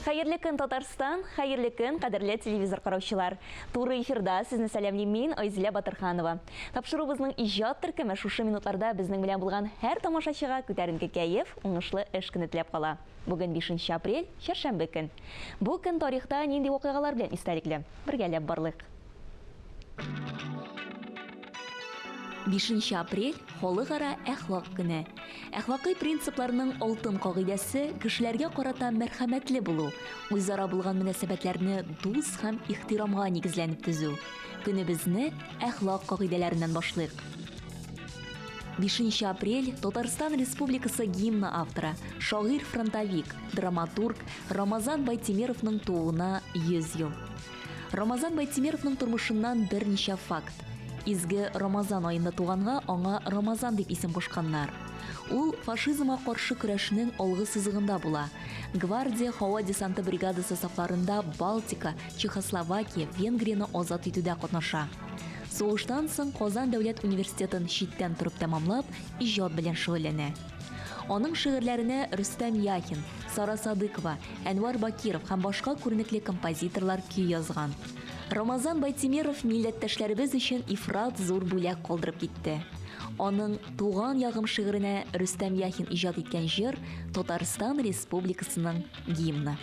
Хәерле көн, Татарстан! Хәерле көн, кадерле телевизор караучылар! Туры эфирда сезне сәламлим мин, Айзилә Батырханова. Тапшыруыбызның иҗат төркеме шушы минутларда безнең белән булган һәр тамашачыга күтәренке кәеф, уңышлы эш көне теләп кала. Бүген 5 апрель, чәршәмбе көн. Бу көн тарихта нинди вакыйгалар белән истәлекле? Бергәләп барлыйк. 5 апрель, Халыкара әхлак көне. Әхлакый принципларның алтын кагыйдәсе, кешеләргә карата мәрхәмәтле булу, үзара булган мөнәсәбәтләрне дус һәм ихтирамга нигезләнеп төзү. Көнебезне әхлак кагыйдәләреннән башлыйк. 5 апрель, Татарстан Республикасы гимны авторы, шагыйрь-фронтовик, драматург Рамазан Байтимеровның тууына 100 ел. Рамазан Байтимеровның тормышыннан берничә факт. Изге Рамазан аенда туганга аңа Рамазан дип исем кушканнар. Ул фашизмга каршы көрәшнең алгы сызыгында була. Гвардия һава десанты бригадасы сафларында Балтика, Чехословакия, Венгрияне азат итүдә катнаша. Сугыштан соң Казан дәүләт университетын читтән торып тәмамлап, иҗат белән шөгыльләнә. Аның шигырьләренә Рөстәм Яхин, Сара Садыкова, Әнвәр Бакиров һәм башка күренекле композиторлар көй язган. Рамазан Байтимеров милләттәшләребез өчен ифрат зур бүләк калдырып китте. Аның Туган ягым шигыренә Рөстәм Яхин иҗат иткән җыр Татарстан Республикасының гимны.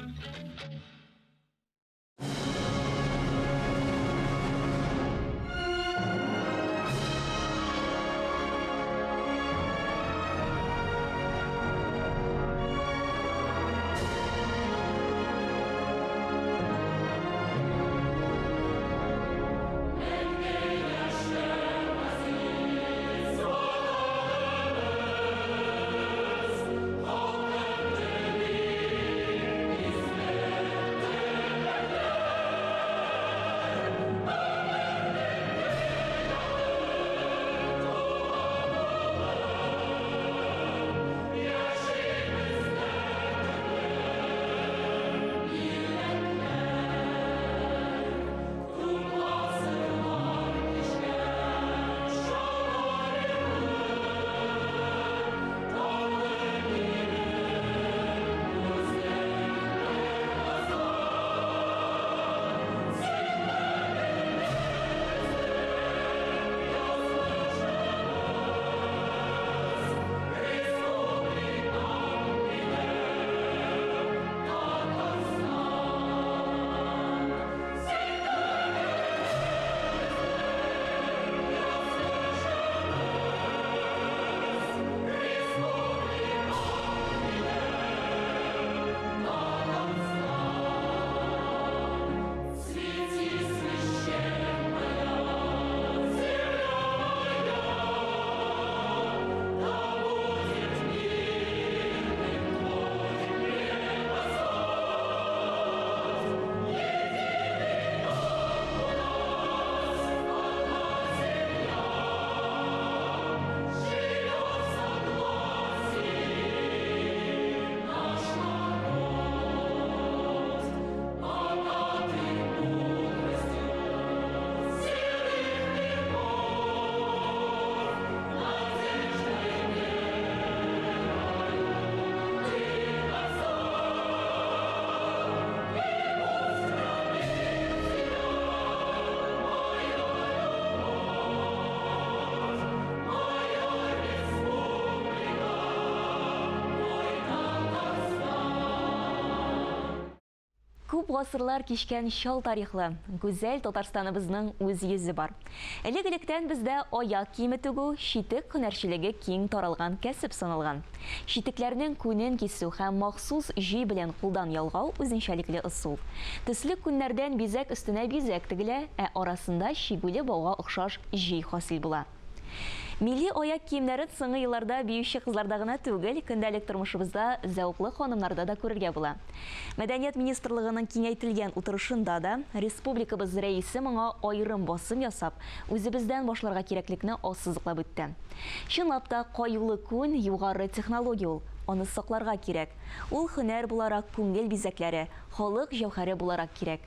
Күп гасырлар кичкән чал тарихлы, гүзәл Татарстаныбызның үз йөзе бар. Элек-электән бездә аяк киеме тегү, читек һөнәрчелеге киң таралган кәсеп саналган. Читекләрнең күнен кисү һәм махсус җөй белән кулдан ялгау үзенчәлекле ысул. Төсле күннәрдән бизәк өстенә бизәк тегелә, ә арасында чигүле бауга охшаш җөй хасил була. Милли аяк киемнәрен соңгы елларда биюче кызларда гына түгел, көндәлек тормышыбызда зәвыклы ханымнарда да күрергә була. Мәдәният министрлыгының киңәйтелгән утырышында да республикабыз Рәисе моңа аерым басым ясап, үзебездән башларга кирәклекне ассызыклап үтте. Чынлап та, каюлы күн, югары технология ул, аны сакларга кирәк. Ул һөнәр буларак, күңел бизәкләре, халык җәүһәре буларак кирәк.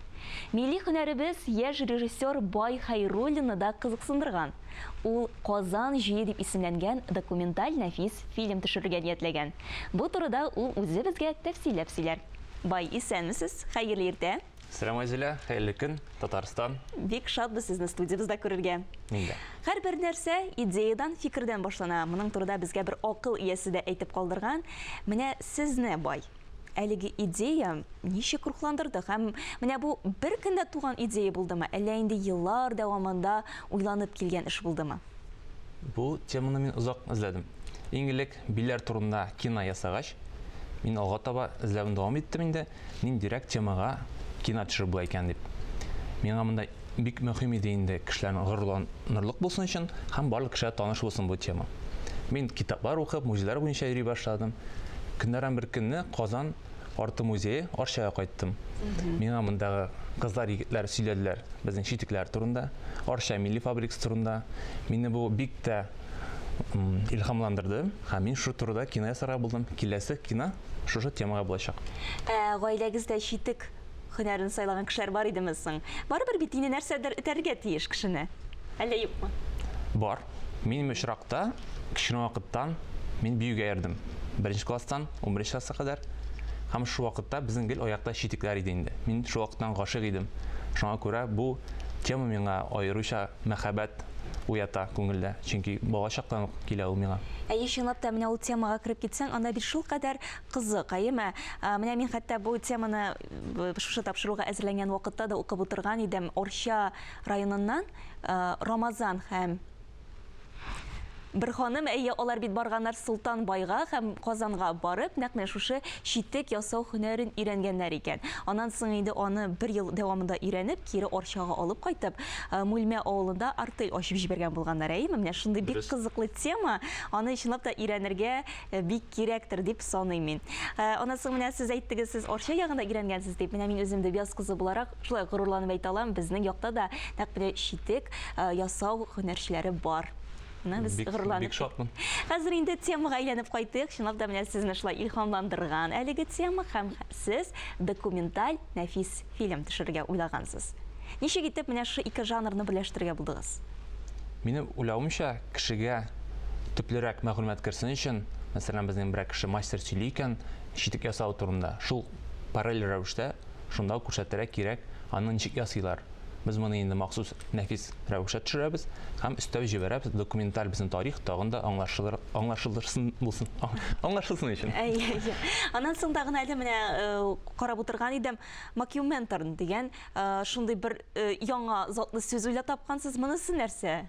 Милли һөнәребез яшь режиссер Бай Хәйруллинны да кызыксындырган. Ул Казан җөе дип исемләнгән документаль нәфис фильм төшерергә ниятләгән. Бу турыда ул үзе безгә тәфсилләп сөйләр. Бай, исәнмесез, хәерле иртә. Сәлам, Айзилә, хәерле көн, Татарстан. Бик шатбыз сезне студиябездә күрергә. Мин дә. Һәрбер нәрсә идеядан, фикердән башлана. Моның турында безгә бер акыл иясе дә әйтеп калдырган. Менә сезне, Бай, әлеге идея ничек рухландырды? Һәм менә бу бер көндә туган идея булдымы, әллә инде еллар дәвамында уйланып килгән эш булдымы? Бу теманы мин озак эзләдем. Иң элек Биләр турында кино ясагач, мин алга таба эзләвен дәвам иттем инде, ниндирәк темага кино төшереп була икән дип. Миңа монда бик мөһим иде инде кешеләрнең горурланырлык булсын өчен һәм барлык кешегә таныш булсын бу тема. Мин китаплар укып, музейлар буенча йөри башладым. Көннәрдән бер көнне Казан арты музее Арчага кайттым. Миңа мондагы кызлар, егетләр сөйләделәр безнең читекләр турында, Арча милли фабрикасы турында. Мине бу бик тә илһамландырды һәм мин шушы турыда кино ясарга булдым. Киләсе кино шушы темага булачак. Ә гаиләгездә читек һөнәрен сайлаган кешеләр бар идеме соң? Барыбер бит инде нәрсәдер этәрергә тиеш кешене. Әллә юкмы? Бар. Минем очракта кечкенә вакыттан мин биюгә йөрдем. Беренче класстан унберенче класска кадәр. Һәм шул вакытта безнең гел аякта читекләр иде инде. Мин шул вакыттан гашыйк идем. Шуңа күрә бу тема миңа аеруча мәхәббәт уята күңелдә. Чөнки балачактан ук килә ул миңа. Әйе, чынлап та, менә ул темага кереп китсәң, анда бит шулкадәр кызык, әйеме? Менә мин хәтта бу теманы шушы тапшыруга әзерләнгән вакытта да укып утырган идем. Арча районыннан Рамазан һәм бер ханым, әйе, алар бит барганнар Солтан байга һәм Казанга барып, нәкъ менә шушы читек ясау һөнәрен өйрәнгәннәр икән. Аннан соң инде аны бер ел дәвамында өйрәнеп, кире Арчага алып кайтып, Мүлмә авылында артель ачып җибәргән булганнар, әйеме? Менә шундый бик кызыклы тема, аны чынлап та өйрәнергә бик кирәктер дип саныйм мин. Аннан соң менә сез әйттегез, сез Арча ягында өйрәнгәнсез дип. Менә мин үзем Дөбьяз кызы буларак шулай горурланып әйтә алам, безнең якта да нәкъ менә читек ясау һөнәрчеләре бар. Менә без горурланып. Бик шатмын. Хәзер инде темага әйләнеп кайтыйк. Чынлап та менә сезне шулай илһамландырган әлеге тема һәм сез документаль нәфис фильм төшерергә уйлагансыз. Ничек итеп менә шушы ике жанрны берләштерергә булдыгыз? Минем уйлавымча, кешегә төплерәк мәгълүмат керсен өчен, мәсәлән, безнең берәр кеше мастер сөйли икән, читек ясау турында, шул параллель рәвештә шунда ук күрсәтергә кирәк, аны ничек ясыйлар. Без моны инде махсус нәфис рәвештә төшерәбез һәм өстәп җибәрәбез, документаль безнең тарих тагын да аңлашылыр, аңлашылырсын булсын, аңлашылсын өчен. Әйе, әйе. Аннан соң тагын әле менә карап утырган идем, мокюменторн дигән шундый бер яңа затлы сүз уйлап тапкансыз. Монысы нәрсә?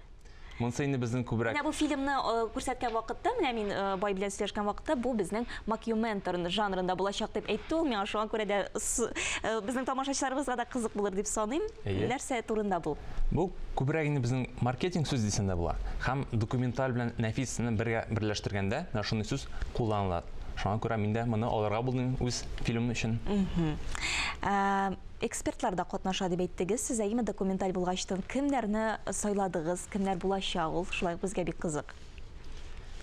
Монысы инде безнең күбрәк. Менә бу фильмны күрсәткән вакытта, менә мин бай белән сөйләшкән вакытта, бу безнең мокюменторн жанрында булачак дип әйтте ул миңа. Шуңа күрә дә безнең тамашачыларыбызга да кызык булыр дип саныйм. Нәрсә турында бу? Бу күбрәк инде безнең маркетинг сүз дисәң дә була. Һәм документаль белән нәфисне бергә берләштергәндә, менә шундый сүз кулланыла. Шуңа күрә мин дә моны алырга булдым үз фильмым өчен. Экспертлар да катнаша дип әйттегез. Сез әйеме, документаль булгачтын кемнәрне сайладыгыз, кемнәр булачак ул? Шулай ук безгә бик кызык.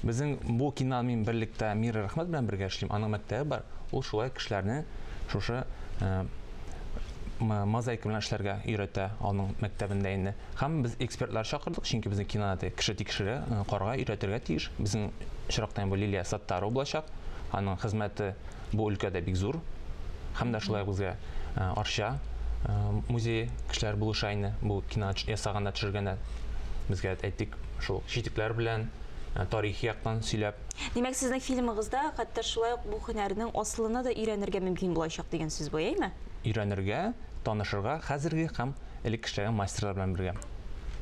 Безнең бу кино мин берлектә Мира Рәхмәт белән бергә эшлим. Аның мәктәбе бар. Ул шулай кешеләрне шушы мозаика белән эшләргә өйрәтә аның мәктәбендә инде. Һәм без экспертлар чакырдык, чөнки безнең киноны кеше тикшерә, карарга, өйрәтергә тиеш. Безнең очракта бу Лилия Саттарова булачак. Аның хезмәте бу өлкәдә бик зур. Һәм дә шулай ук безгә Арча музее кешеләр булыша инде. Бу кино ясаганда, төшергәндә безгә әйтик, шул читекләр белән тарихи яктан сөйләп. Димәк, сезнең фильмыгызда хәтта шулай ук бу һөнәрнең асылына да өйрәнергә мөмкин булачак дигән сүз бу, әйеме? Өйрәнергә, танышырга хәзерге һәм элек эшләгән мастерлар белән бергә.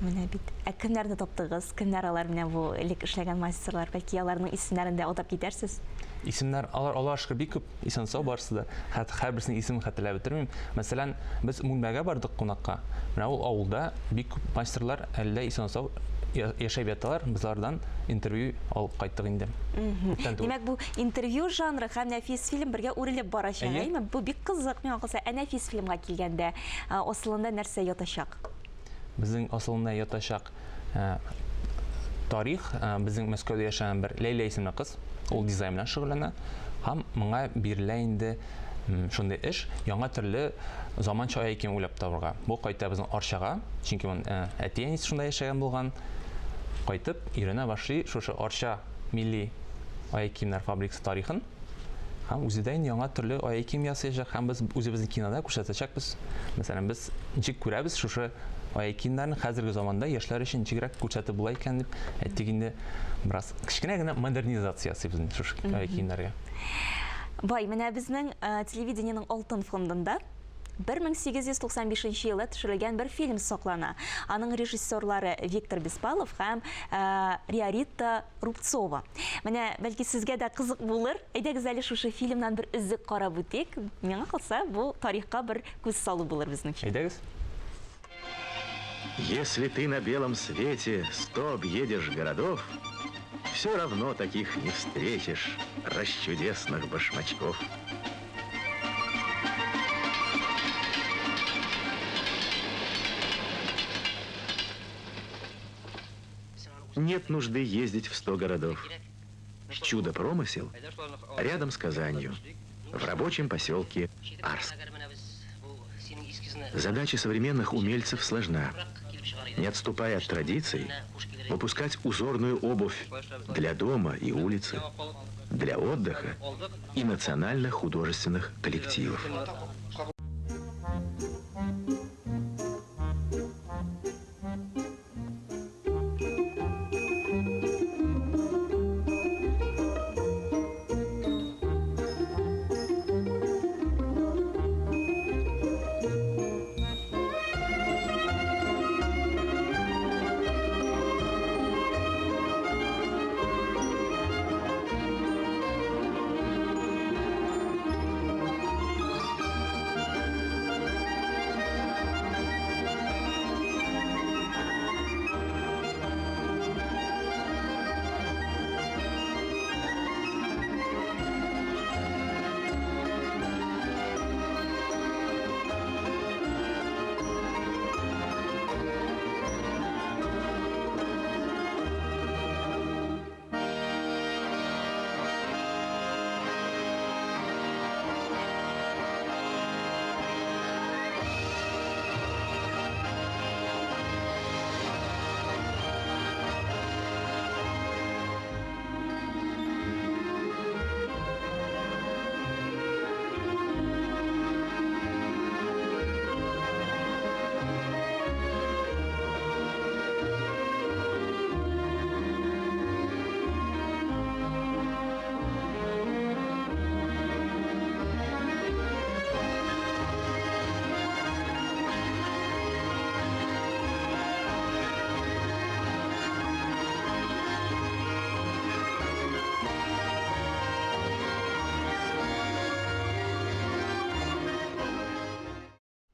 Менә бит. Ә кемнәрне таптыгыз? Кемнәр алар менә бу элек эшләгән мастерлар? Бәлки аларның исемнәрен дә атап китәрсез? Исемнәр, алар, Аллага шөкер, бик күп, исән-сау барысы да. Хәт, һәрберсенең исемен хәтерләп бетермим. Мәсәлән, без Мүлмәгә бардык кунакка. Менә ул авылда бик күп мастерлар әле дә исән-сау яшәп яталар. Без алардан интервью алып кайттык инде. Күптән түгел. Димәк, бу интервью жанры һәм нәфис фильм бергә үрелеп барачак, Әйе. әйеме? Бу бик кызык, миңа калса. Ә нәфис фильмга килгәндә, асылында нәрсә ятачак? Безнең асылында ятачак тарих, безнең Мәскәүдә яшәгән бер Ләйлә исемле кыз, ул дизайн белән шөгыльләнә һәм моңа бирелә инде шундый эш, яңа төрле заманча аяк киеме уйлап табырга. Бу кайта безнең Арчага, чөнки моның әти-әнисе шунда яшәгән булган. Кайтып өйрәнә башлый шушы Арча милли аяк киемнәр фабрикасы тарихын. Һәм үзе дә инде яңа төрле аяк кием ясаячак һәм без үзебезнең кинода күрсәтәчәкбез. Мәсәлән, без ничек күрәбез шушы аяк киемнәрне хәзерге заманда яшьләр өчен ничегрәк күрсәтеп була икән дип әйтик инде бераз кечкенә генә модернизация ясыйбыз инде шушы аяк киемнәргә. Бай, менә безнең э, телевидениенең алтын фондында 1895 елда төшерелгән бер фильм саклана. Аның режиссерлары Виктор Беспалов һәм э, Риорита Рубцова. Менә бәлки сезгә дә кызык булыр. Әйдәгез әле шушы фильмнан бер өзек карап үтик. Миңа калса, бу тарихка бер күз салу булыр безнең өчен. Әйдәгез. Если ты на белом свете 100 объедешь городов, все равно таких не встретишь расчудесных башмачков. Нет нужды ездить в 100 городов. Чудо-промысел рядом с Казанью, в рабочем поселке Арск. Задача современных умельцев сложна. Не отступая от традиций, выпускать узорную обувь для дома и улицы, для отдыха и национальных художественных коллективов.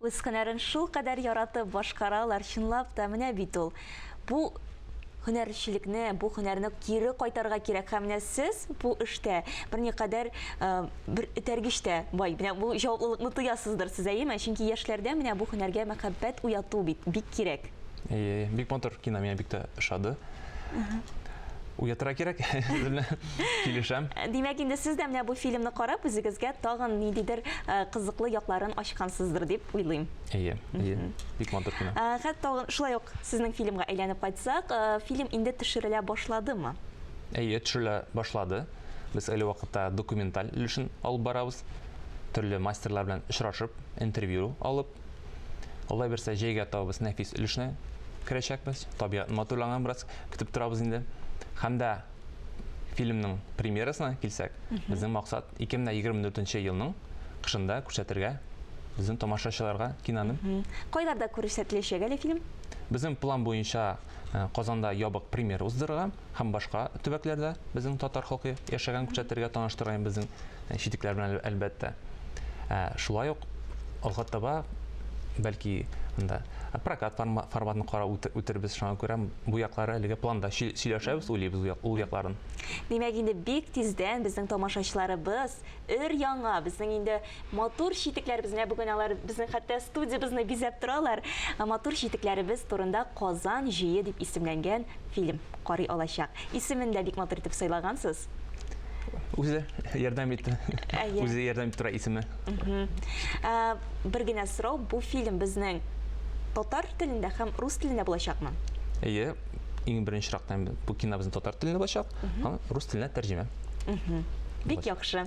Үз һөнәрен шулкадәр яратып башкаралар, чынлап та, менә бит ул. Бу һөнәрчелекне, бу һөнәрне кире кайтарырга кирәк. Һәм менә сез бу эштә берникадәр э, бер этәргеч тә бай. Менә бу җаваплылыкны тоясыздыр сез, әйеме? Чөнки яшьләрдә менә бу һөнәргә мәхәббәт уяту бит бик кирәк. Әйе, бик матур кино, миңа бик тә ошады. Уятырга кирәк, килешәм. Димәк, инде сез дә менә бу фильмны карап, үзегезгә тагын ниндидер э, кызыклы якларын ачкансыздыр дип уйлыйм. Әйе, әйе, бик матур кино. Э, хәтта тагын шулай ук сезнең фильмга әйләнеп кайтсак, э, фильм инде төшерелә башладымы? Әйе, төшерелә башлады. Без әле вакытта документаль өлешен алып барабыз. Төрле мастерлар белән очрашып, интервью алып, Алла бирсә, җәйгә таба без нәфис өлешенә керәчәкбез. Табигать матурланган бераз көтеп торабыз инде. Һәм дә фильмның премьерасына килсәк, безнең максат 2024 елның кышында күрсәтергә безнең тамашачыларга киноны. Кайларда күрсәтеләчәк әле фильм? Безнең план буенча э, Казанда ябык премьера уздырырга һәм башка төбәкләрдә безнең татар халкы яшәгән күрсәтергә, таныштырырга безнең читекләр белән әлбәттә. Ә, шулай ук алга таба бәлки анда прокат форматын карап үтербез, шуңа күрә бу яклары әлегә планда сөйләшәбез, уйлыйбыз ул якларын. Димәк, инде бик тиздән безнең тамашачыларыбыз өр-яңа, безнең инде матур читекләребез, менә бүген алар безнең хәтта студиябезне бизәп торалар, матур читекләребез турында Казан җөе дип исемләнгән фильм карый алачак. Исемен дә бик матур итеп сайлагансыз. Үзе ярдәм итте. Әйе. Үзе ярдәм итеп тора исеме. Ә, бер генә сорау, бу фильм безнең татар телендә һәм рус телендә булачакмы? Әйе, иң беренче чираттан бу кино безнең татар телендә булачак, һәм рус теленә тәрҗемә. Бик яхшы.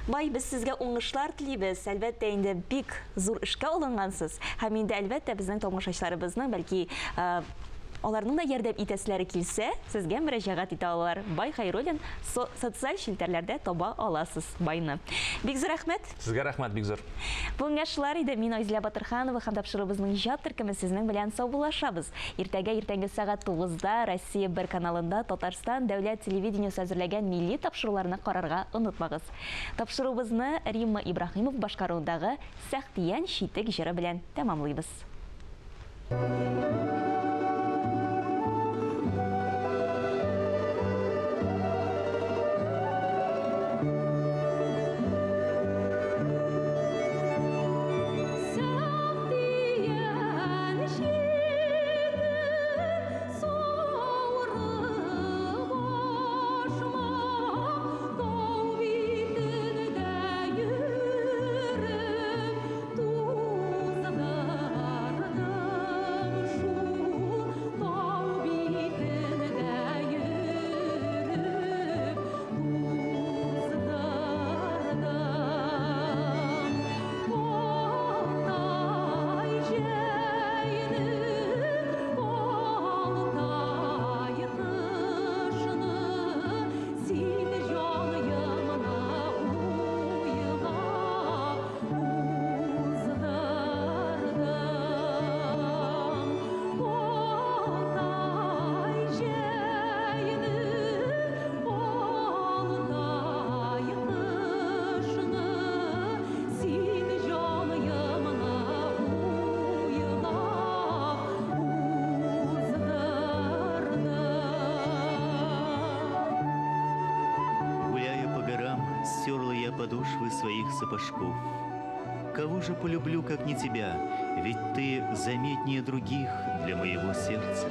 Бай, без сезгә уңышлар телибез. Әлбәттә инде бик зур эшкә алынгансыз. Һәм инде әлбәттә безнең тамашачыларыбызның бәлки аларның да ярдәм итәселәре килсә, сезгә мөрәҗәгать итә алалар. Бай Хәйруллин со социаль челтәрләрдә таба аласыз Байны. Бик зур рәхмәт. Сезгә рәхмәт бик зур. Бүгенгә шулар иде. Мин Айзилә Батырханова һәм тапшыруыбызның иҗат төркеме сезнең белән саубуллашабыз. Иртәгә иртәнге сәгать тугызда Россия бер каналында Татарстан дәүләт телевидениесе әзерләгән милли тапшыруларны карарга онытмагыз. Тапшыруыбызны Римма Ибраһимов башкаруындагы Сәхтиян читек җыры белән тәмамлыйбыз. Гуляя по горам, стерла я подошвы своих сапожков. Кого же полюблю, как не тебя? Ведь ты заметнее других для моего сердца.